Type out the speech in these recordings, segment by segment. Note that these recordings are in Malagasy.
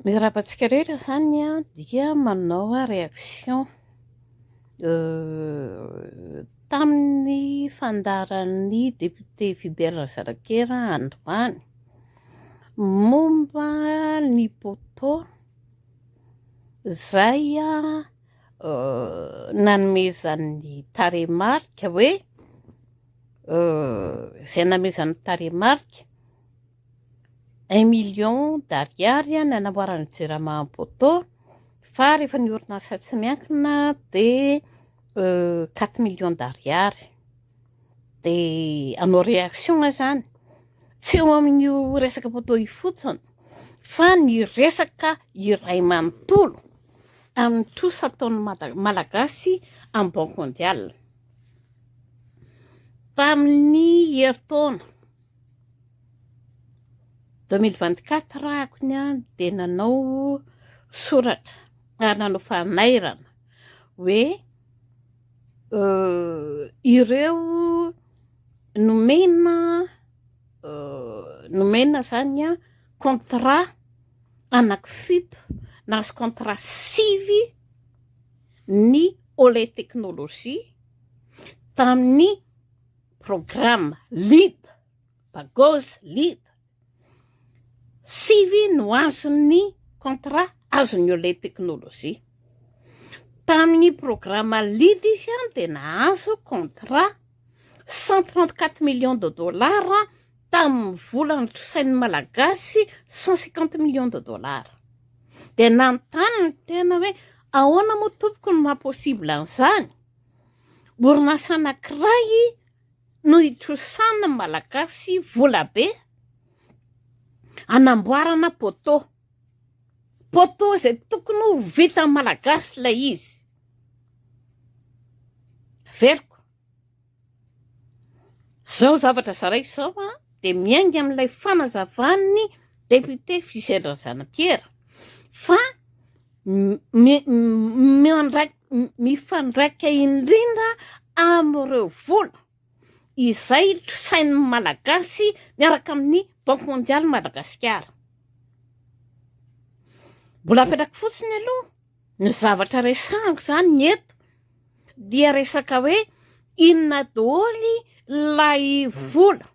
Miarahaba antsika rehetra izany an, dia manao réaction tamin'ny fandaharan'ny député Fidèle Razanakera androany momba ny poteau izay nanomezan'ny tarehimarika hoe izay nanomezan'ny tarehimarika un million d'ariary ny anamboaran'ny Jirama ny poteau fa rehefa ny orinasa tsy miankina dia quatre millions d'ariary. Dia hanao réaction aho izany, tsy eo amin'io resaka poteau io fotsiny fa ny resaka iray manontolo amin'ny trosa ataon'ny Mada- Malagasy amin'ny Banque mondiale. Tamin'ny herintaona 2024 akony aho dia nanao soratra ary nanao fanairana hoe ireo nomena nomena izany an contrat anankifito nahazo contrat sivy ny Olay Technologie tamin'ny programme lead Bagoz lead sivy no azon'ny contrat azon'ny Olay Technologie. Tamin'ny programme lead izy an dia nahazo contrat 134 millions de dollars tamin'ny vola notrosain'ny Malagasy 150 millions de dollars. Dia nanontany ny tena hoe ahoana moa tompoko no maha possible an'izany? Orinasa anankiray no hitrosana Malagasy vola be hanamboarana poteau. Poteau izay tokony ho vitan'ny Malagasy ilay izy. Averiko. Izao zavatra zaraiko izao an, dia miainga amin'ilay fanazavan'ny député Fidèle Razanapiera fa mifandraika indrindra amin'ireo vola izay trosain'ny Malagasy miaraka amin'ny Banque Mondiale Madagasikara. Mbola apetrako fotsiny aloha ny zavatra resahako izany ny eto dia resaka hoe inona daholo ilay vola,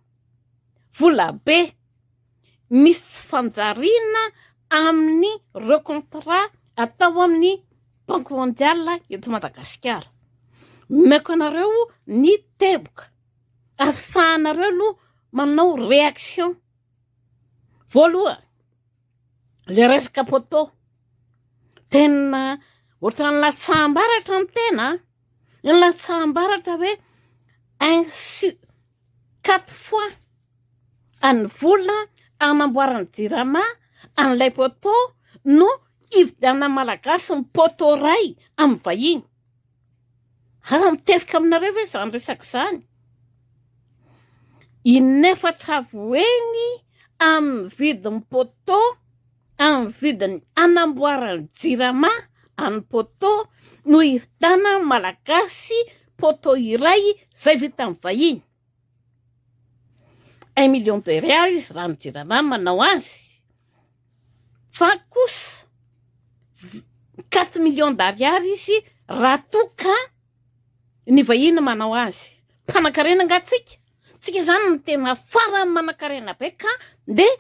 vola be misy tsy fanjariana amin'ny reo contrat atao amin'ny banque mondiale eto Madagasikara. Omeko anareo ny teboka ahafahanareo aloha manao réaction. Voalohany, le resaka poteau, tena ohatran'ny latsaham-baratra ny tena an, ny latsaham-baratra hoe un su- quatre fois Ny vola anamboaran'ny jirama an'ilay poteau no ividianan'ny Malagasy ny poteau iray amin'ny vahiny. Aza mitefika aminareo ve izany resaka izany? Inefatra avo heny amin'ny vidin'ny poteau, amin'ny vidiny anamboaran'ny jirama an'ny poteau no ividianan'ny Malagasy poteau iray izay vita amin'ny vahiny. Un million de ariary izy raha ny jirama manao azy fa kosa quatre millions d'ariary izy raha toa ka ny vahiny manao azy. Mpanan-karena angaha tsika? Tsika zany no tena farany manan-karena be ka ndeha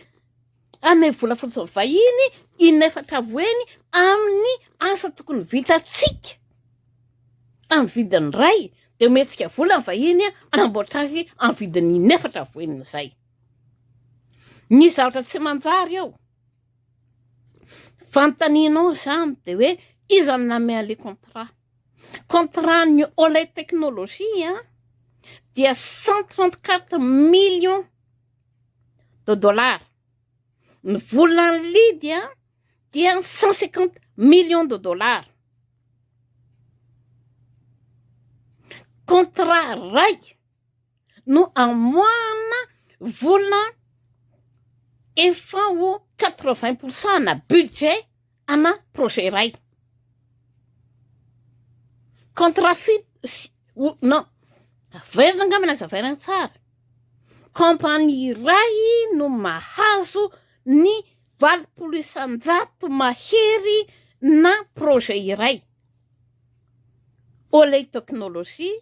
hanome vola fotsiny vahiny inefatra avo heny amin'ny asa tokony vitantsika amin'ny vidiny iray dia omentsika vola ny vahiny hanamboatra azy amin'ny vidiny inefatra avo heniny izay. Ny zavatra tsy manjary eo, fanontanianao izany dia hoe iza no nanome an'ilay contrat? Contrat ny Olay Technologie dia 134 millions de dollars. Ny volan'ny Lidy dia 150 millions de dollars. Contrat ray no amoahana vola efa ho 80 pour cent ana budget ana projet iray. Contrat fito, non, averina angamba ny hazavaina tsara. Compagnie iray no mahazo ny 80% mahery na projet iray. Olay Technologie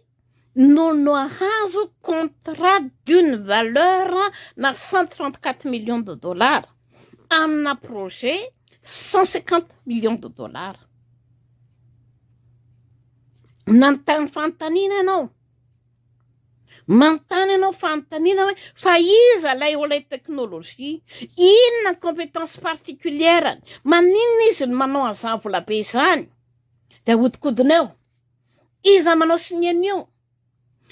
no nahazo contrat d'une valeur na 134 millions de dollars amina projet 150 millions de dollars. Nanontany fanontaniana ianao. Manontany ianao fanontaniana hoe fa iza ilay Olay Technologie? Inona ny compétence particulière-ny? Maninona izy no manao an'izany volabe izany? Dia ahodikodina eo. Iza manao sonia an'io?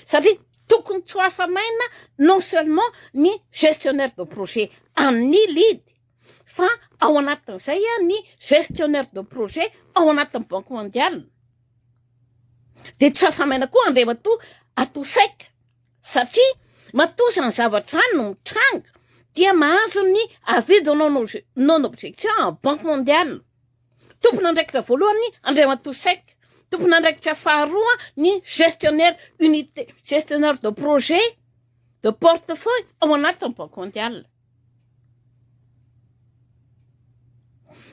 Satria tokony tsy ho afa-maina non seulement ny gestionnaire de projet an'ny lead fa ao anatin'izay ny gestionnaire de projet ao anatin'ny banque mondiale. Dia tsy afa-maina koa Andriamatoa Atosek satria matoa izany zavatra izany no mitranga dia mahazo ny avis de non objection amin'ny banque mondiale. Tompon'andraikitra voalohany Andriamatoa Seck, tompon'andraikitra faharoa ny gestionnaire unité, gestionnaire de projet de portefeuille ao anatin'ny Banque mondiale.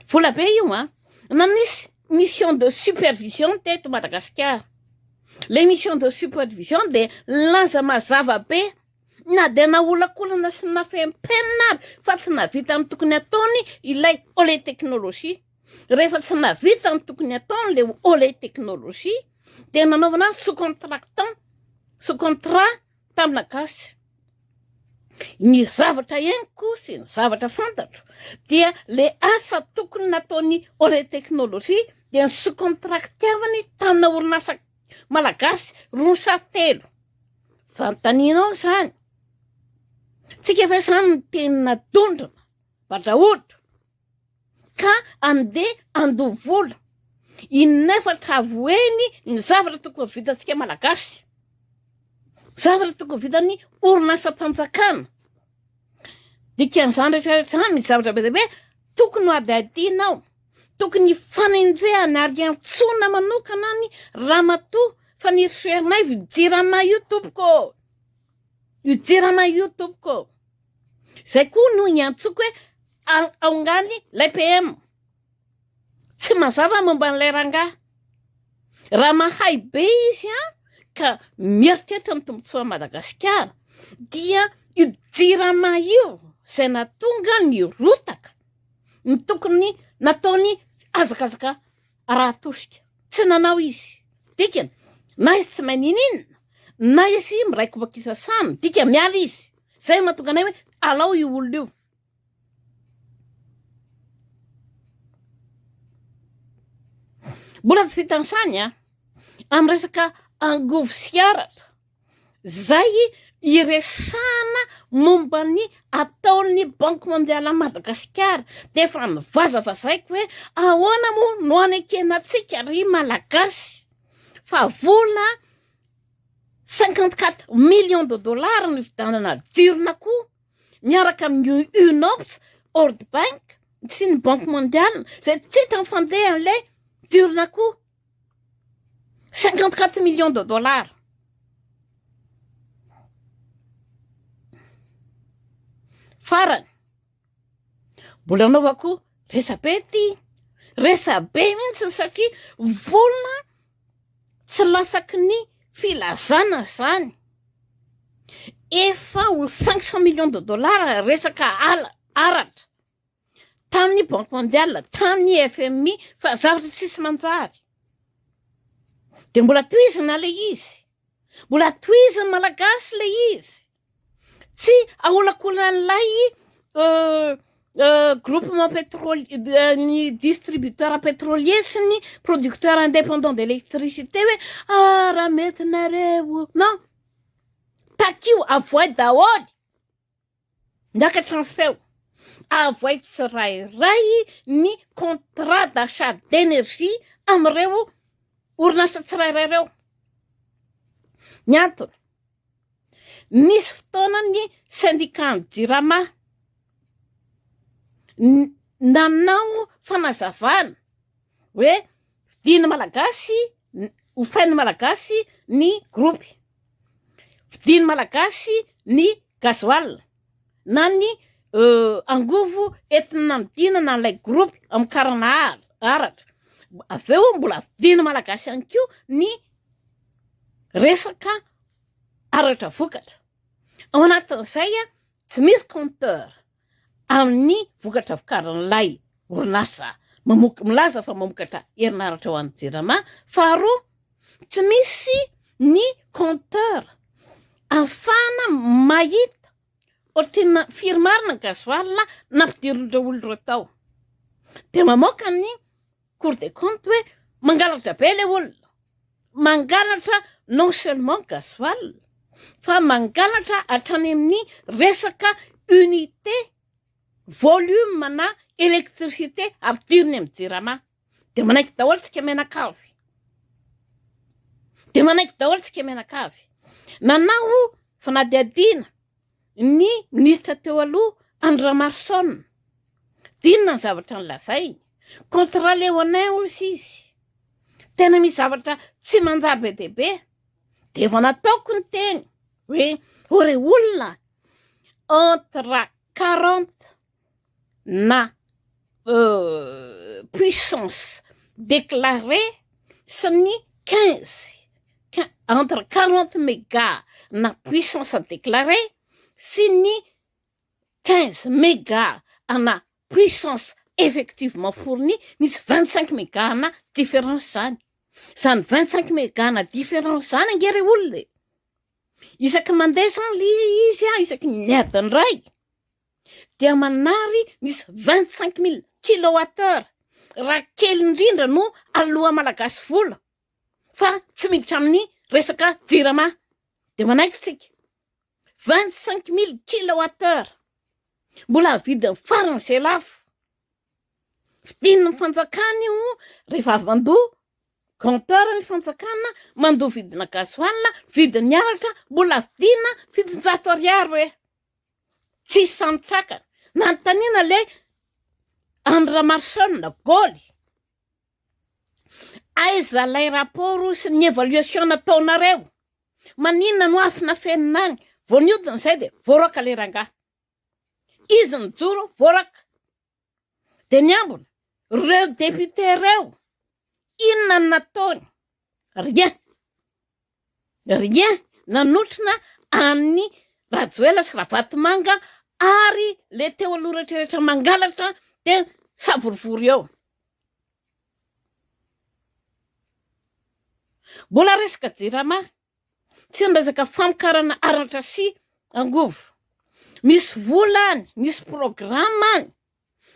Vola be io an! Nanisy mission de supervision teto Madagasikara. Ilay mission de supervision dia nilaza mazava be na dia naolakolana sy nafempenina ary fa tsy nahavita ny tokony hataony ilay Olay Technologie. Rehefa tsy nahavita ny tokony hataony ilay Olay Technologie dia nanaovana sous-contractant, sous-contrat tamina gasy. Ny zavatra henoko sy ny zavatra fantatro dia le asa tokony nataon'ny Olay Technologie dia ny sous-contractiavany tamina orinasa malagasy roa sa telo. Fanontanianao izany. Tsika ve zany mitenina dondrona, badrahodro, ka andeha andoa vola inefatra avo heny ny zavatra tokony vitantsika malagasy, zavatra tokony vitan'ny orinasam-panjakana. Dikan'izany rehetra rehetra izany misy zavatra be dia be tokony ho hadihadiana ao, tokony hifanenjehana ary hiantsoana manokana ny ramatoa Fanirisoa Ernaivo io jirama io tompoko ô! Io jirama io tompoko ô! Zay koa no iantsoko hoe aongany lay PM. Tsy mazava momba an'ilay rangahy. Raha mahay be izy an, ka mieritreritra ny tombontsoan'i Madagasikara dia io jirama io izay nahatonga ny rotaka ny tokony nataony hazakazaka raha tosika. Tsy nanao izy. Dikany, na izy tsy mahay niniana, na izy miray kobakisa samy, dikany miala izy. Zay no mahatonga anay hoe alao io olona io. Mbola tsy vitan'izany an, amin'ny resaka angovo sy aratra, zay iresahana momba ny ataon'ny Banque Mondiale an'i Madagasikara dia efa nivazavazaiko hoe ahoana moa no hanekena antsika ry Malagasy fa vola 54 millions de dollars no hividianana jiron'akoho miaraka amin'ny UNOPS, World Bank sy ny Banque Mondiale izay tsy hita ny fandehan'ilay jiron'akoho. 54 millions de dollars. Farany, mbola anaovako resabe ty, resabe mihitsy satria vola tsy latsaky ny filazana zany. Efa ho 500 millions de dollars resaka ala aratra. Tamin'ny Banque mondiale, tamin'ny FMI, fa zavatra tsisy manjary. Dia mbola tohizina ilay izy. Mbola tohizin'ny Malagasy ilay izy. Tsy aholakolan'ilay euh, euh, groupement pétrolier, euh, ny distributeur pétrolier sy ny producteur indépendant d'électricité hoe ah, raha mety nareo. Non. Takio, avoay daholo. Niakatra ny feo. Avoay tsirairay ny contrat d'achat d'énergie amin'ireo orinasa tsirairay ireo. Ny antony, nisy fotoana ny syndicat-n'ny Jirama nanao fanazavana hoe vidian'ny Malagasy, hofain'ny Malagasy ny gropy, vidian'ny Malagasy ny gasoil na ny angovo entina namidinana an'ilay gropy amokarana aratra. Avy eo mbola vidiana malagasy ihany koa ny resaka aratra vokatra. Ao anatin'izay tsy misy compteur amin'ny vokatra vokarin'ilay orinasa mamok- milaza fa mamokatra herinaratra ho an'ny Jirama. Faharoa, tsy misy ny compteur ahafahana mahita ohatrinona firy marina ny gasoil nampidirin'ireo olona ireo tao. Dia mamoaka ny Cour des comptes hoe mangalatra be ilay olona, mangalatra non seulement gasoil fa mangalatra hatrany amin'ny resaka unité volume na électricité ampidiriny amin'ny jirama. Dia manaiky daholo tsika mianakavy. Dia manaiky daholo tsika mianakavy. Nanao fanadihadiana ny minisitra teo aloha Andry Ramarson. D'inona ny zavatra nolazainy? Contrat Léonin hozy izy. Tena misy zavatra tsy manjary be dia be. Dia efa nataoko ny teny hoe ô re olona entre 40 na puissance déclarée sy ny 15 entre 40 méga na puissance déclarée sy ny 15 méga ana puissance effectivement fournie, misy 25 méga ana différence zany. Zany 25 méga ana différence zany ange re olona e. Isaky mandeha zany le izy a, isaky ny adiny iray dia manary misy 25 000 kilowatt heure raha kely indrindra no aloha malagasy vola fa tsy miditra amin'ny resaka jirama. De manaiky tsika 25 000 kilowatt heure mbola vidiny faran'izay lafo vidin'ny fanjakana io. Rehefa avy mandoa compteur ny fanjakana, mandoa vidina gasoil, vidin'ny aratra, mbola vidina 700 ariary hoe tsisy samy trakana. Nanontaniana le Andry Ramarson goly, aiza lay rapport sy ny évaluation nataonareo? Maninona no afinafenina any? Vao niodina zay de voaroaka le rangahy izy nijoro, voaroaka. De ny ambiny reo député reo, inona ny nataony? Rien, rien. Nanotrona amin'ny Rajoela sy Ravatomanga ary le teo aloha rehetrarehetra mangalatra de savorivory eo. Mbola resaka jirama, tsy ny resaka famokarana aratra sy angovo. Misy vola any, misy programme any,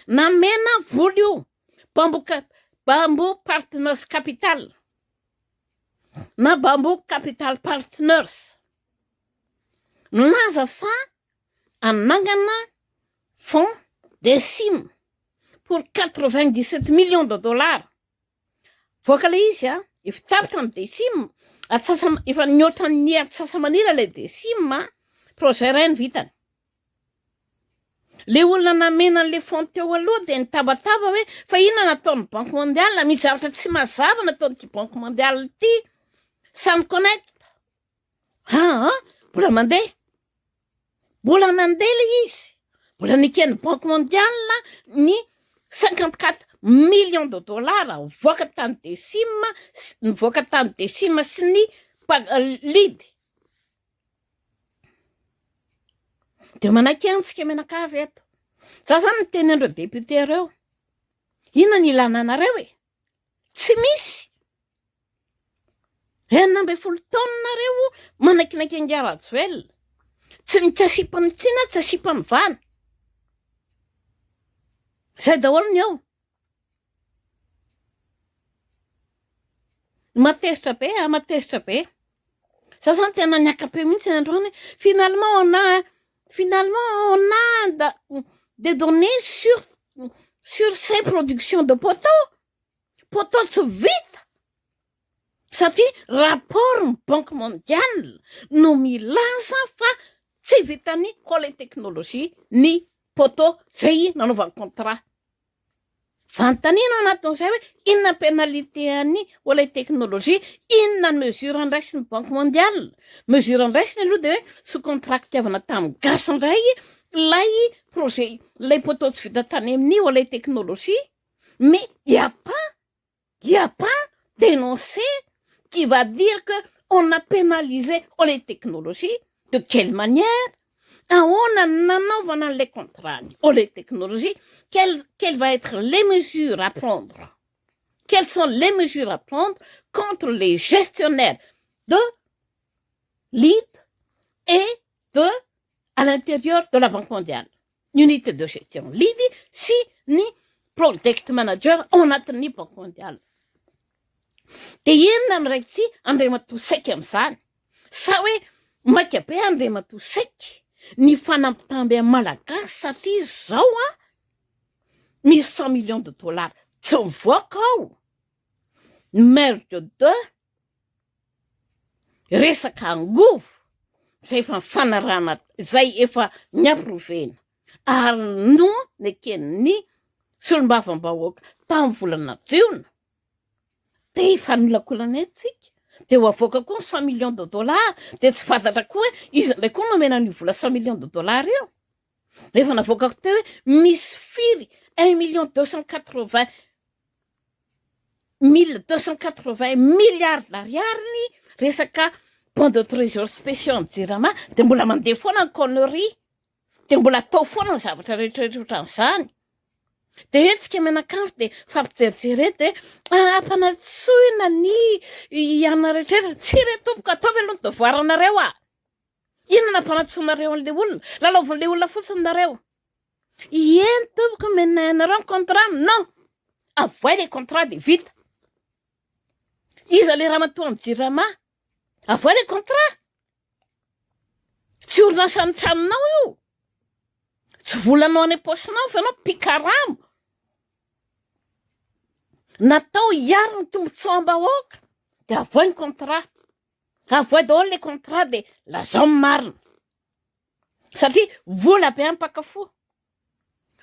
namena vola io Bamboo, Bamboo Partners Capital na Bamboo Capital Partners, milaza fa anangana fonds DECIM pour 97 millions de dollars. Voaka le izy a, efa tapitra ny DECIM, atsasa efa nihoatra ny atsasamanila le DECIM a, projet ray ny vitany. Le olona namena an'le fonds teo aloha de nitabataba hoe fa inona nataon'ny Banque mondiale? Misy zavatra tsy mazava nataon'ity Banque mondiale ity. Samy connect aa, mbola mandeha, mbola mandeha le izy, mbola neken'ny Banque mondiale ny 54 millions de dollars voaka tany DECIM, nivoaka tany DECIM sy ny lidy. De manaiky antsika mianakavy eto. Za zany miteny andreo député reo, inona ny ilana anareo e? Tsy misy 16 taona nareo manaikinaiky angahy Rajoelina, tsy tsy asiam-panitsiana, tsy asiam-panovana, zay daholo ny eo. Matezitra be a, matezitra be. Za zany tena niaka-peo mihitsy androany. Finalement on a des données sur ces productions de poteau, poteau tsy vita satria rapport ny Banque mondiale no milaza fa tsy vitany Holey Technologie ny poteau zay nanaovany contrat. Vantanina anatin'izay hoe inona pénalité any Holey Technologie, inona ny mesure andraisin'ny Banque mondiale? Mesure andraisiny aloha de hoe sous contractiavana tamin'ny gasy indray. lay projet, lay poteau tsy vita tany amin'io, lay technologie, mais y a pas d'énoncé qui va dire que on a pénalisé les technologies, de quelle manière, ahoana nanaovana an'lay contrat ny les technologies, quelles va être les mesures à prendre, quelles sont les mesures à prendre contre les gestionnaires de Lead et de à l'intérieur de la Banque mondiale, unité de gestion Lead sy ny project manager ao anatin'ny Banque mondiale. De inona ny raiky ty andriamatoa saiky am'izany? Sa hoe maika be andriamatoa saiky ny fanampitamby amy Malagasy, satria zao a misy 100 millions de dollars tsy mivoaka ao merge de resaka angovo zay efa mifanarahana, zay efa niapprouvé-na ary no neken'ny solombavam-bahoaka tamy volana jiona, de efa nolakolana etsika, de ho avoaka koa ny 100 millions de dollars, de tsy fantatra koa hoe izy ndray koa nomena ny vola 100 millions de dollars io. Rehefa navoakako teo hoe misy firy un million deux cent quatre-vingt mille 280 milliards d'ariary ny resaka bon de trésor spéciaux amy Jirama, de mbola mandeha foana ny connerie, de mbola atao foana ny zavatra rehetrarehetra ohatran'izany, de etsika mianakandro de fampijerijery de ampanatsoina ny iana rehetrarehetra. Tsy re tompoka, ataovy aloha ny devoir-anareo a. Inona nampanatsoinareo an'le olona? Lalaovin'le olona fotsiny nareo. Eny tompoko, menanareo ny contrat, non, avoay le contrat de vita. Iza le raha matoa amy Jirama? Avoay le contrat, tsy orinasan'ny tranonao io, tsy volanao any am-paosinao fa anao mpikaramo natao hiaro ny tombotsoam-bahoaka, de avoay ny contrat, avoay daholo le contrat, de lazao ny marina, satria vola be ampakafo,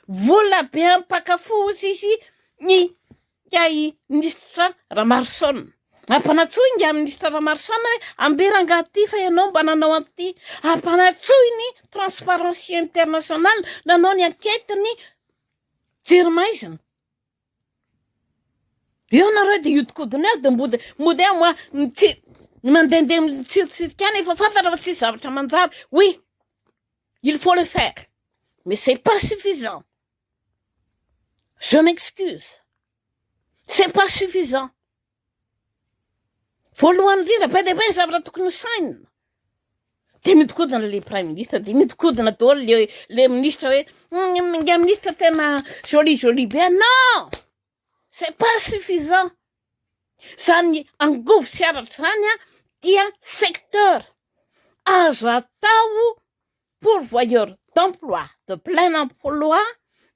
vola be ampakafo ozy izy ny ay ministra Ramarson. Ampanatsoy nga ministra Ramarson hoe amberanga ty fa ianao mba nanao an'ity. Ampanatsoy ny Transparency International nanao ny enquête ny jery maizina eo nareo, de iodikodina eo, de mody mody eo moa tsy mandehandeha mitsiritsirika any, efa fantatra fa tsisy zavatra manjary. Oui, il faut le faire, mais c'est pas suffisant, je m'excuse, c'est pas suffisant. Voalohany indrindra, be de be ny zavatra tokony hosainina, de miodikodina le premier ministre, de miodikodina daholo le ministre hoe nga ministre tena joli joli be. Non, c'est pas suffisant. Zany angovo sy aratra zany a dia secteur azo atao pourvoyeur d'emploi, de plein emploi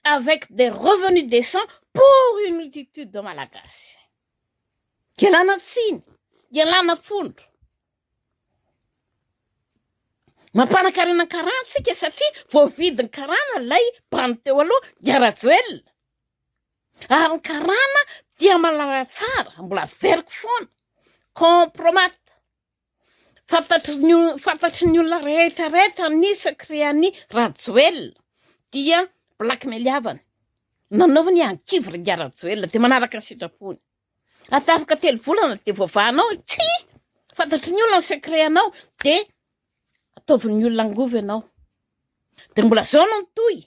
avec des revenus décents pour une multitude de Malagasy. Ialana tsiny, ialana fondro, mampanakarena karana tsika, satria voavidiny karana lay mpano teo aloha Rajoelina, ary ny karana dia malala tsara, mbola veriko foana kompromat, fantatry ny olona rehetrarehetra ny secret-any Rajoelina, dia blackmail-avany nanaovany ankivy ringa Rajoelina, de manaraka ny sitrapony atafaka 3 volana de voavahanao, tsy fantatry ny olona ny secret anao, de ataovin'ny olona angovy ianao, de mbola zao no mitohy,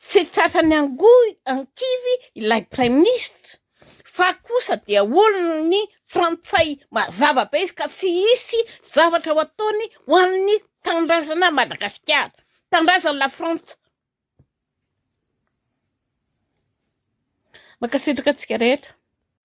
tsy tratrany angoy ankivy ilay premier ministre, fa kosa dia olony frantsay mazava be izy, ka tsy hisy zavatra ho ataony ho an'ny tandrazana Madagasikara, tandrazany la Frantsa. Makasitraka atsika rehetra.